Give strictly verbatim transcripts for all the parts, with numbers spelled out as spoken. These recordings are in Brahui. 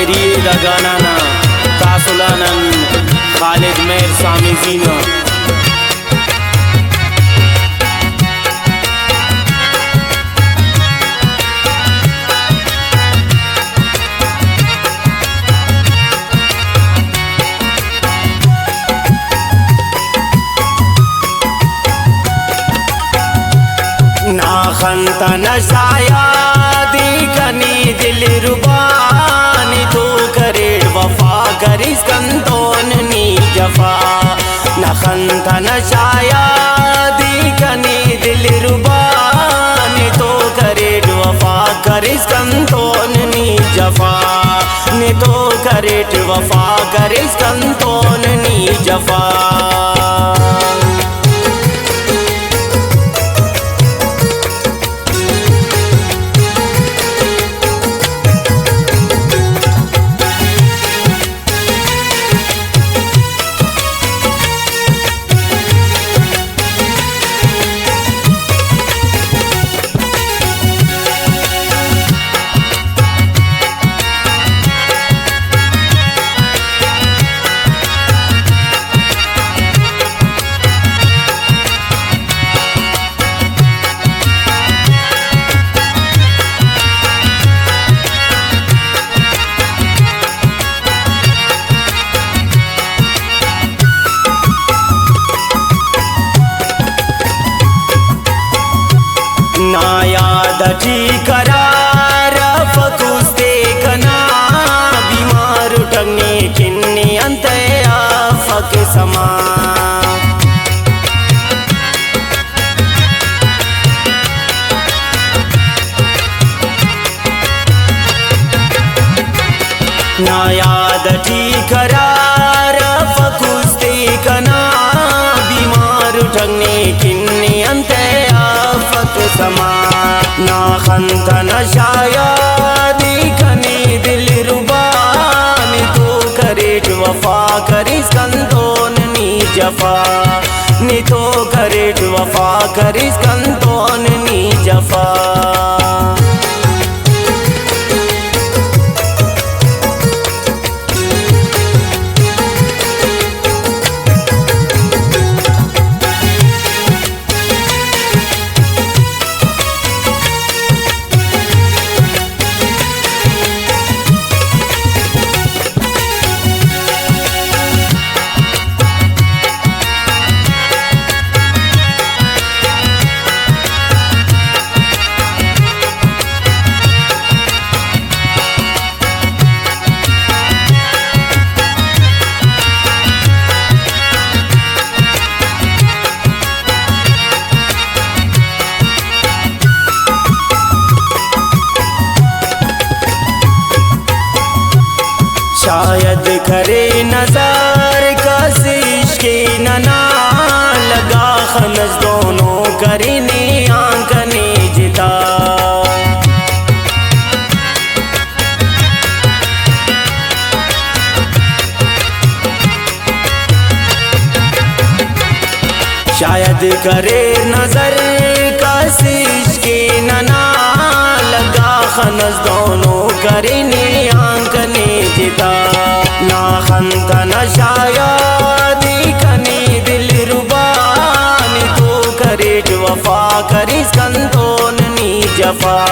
دا گانا نا تاثر آن خالد مہر سامیزی نا۔ نا خن تا نشہ یادی کنی دلربا، نی تو کریٹ وفا کریس کن تون نی جفا۔ نا خن تا نشہ یادی کنی دلربا، نی تو کریٹ وفا کریس کن تون نی جفا۔ نی تو کریٹ وفا کریس کن تون نی جفا۔ نا یاد اٹی قرار افک استے کنا، بیمار ٹنگے کن نی انتئے افک سما۔ نا یاد اٹی قرار افک استے کنا، بیمار ٹنگے کن نی انتئے افک سما۔ نا خن تا نشہ یادی کنی دلربا، نی تو کریٹ وفا کریس کن تون نی جفا۔ نی تو کریٹ وفا کریس کن تون نی جفا۔ شاید کرے نظر کس عشق ننا، لگا خنس دونوں کرینے آن کنے جتا۔ شاید کریر نظر کس عشق ننا، لگا خنس دونوں کرینے آن کنے جتا۔ نا خن تا نشہ یادی کنی دلربا، نی تو کریٹ وفا کریس کن تون نی جفا۔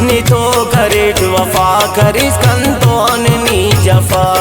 نی تو کریٹ وفا کریس کن تون نی جفا۔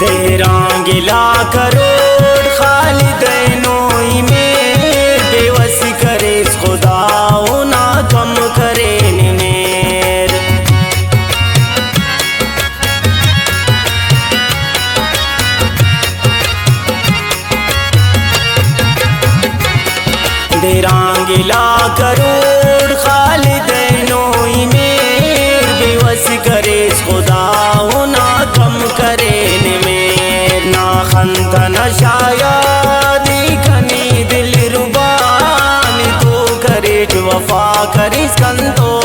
دیران گلا کروڑ خالد اینو ای میر، بے وس کریس خدا اونا کم لا کروڑ خالد اینو ای میر، بے وس کریس خدا اونا کم کرین میر۔ نا خن تنا شاید ای کنی دل ربانی تو کریٹ وفا کریس کن تو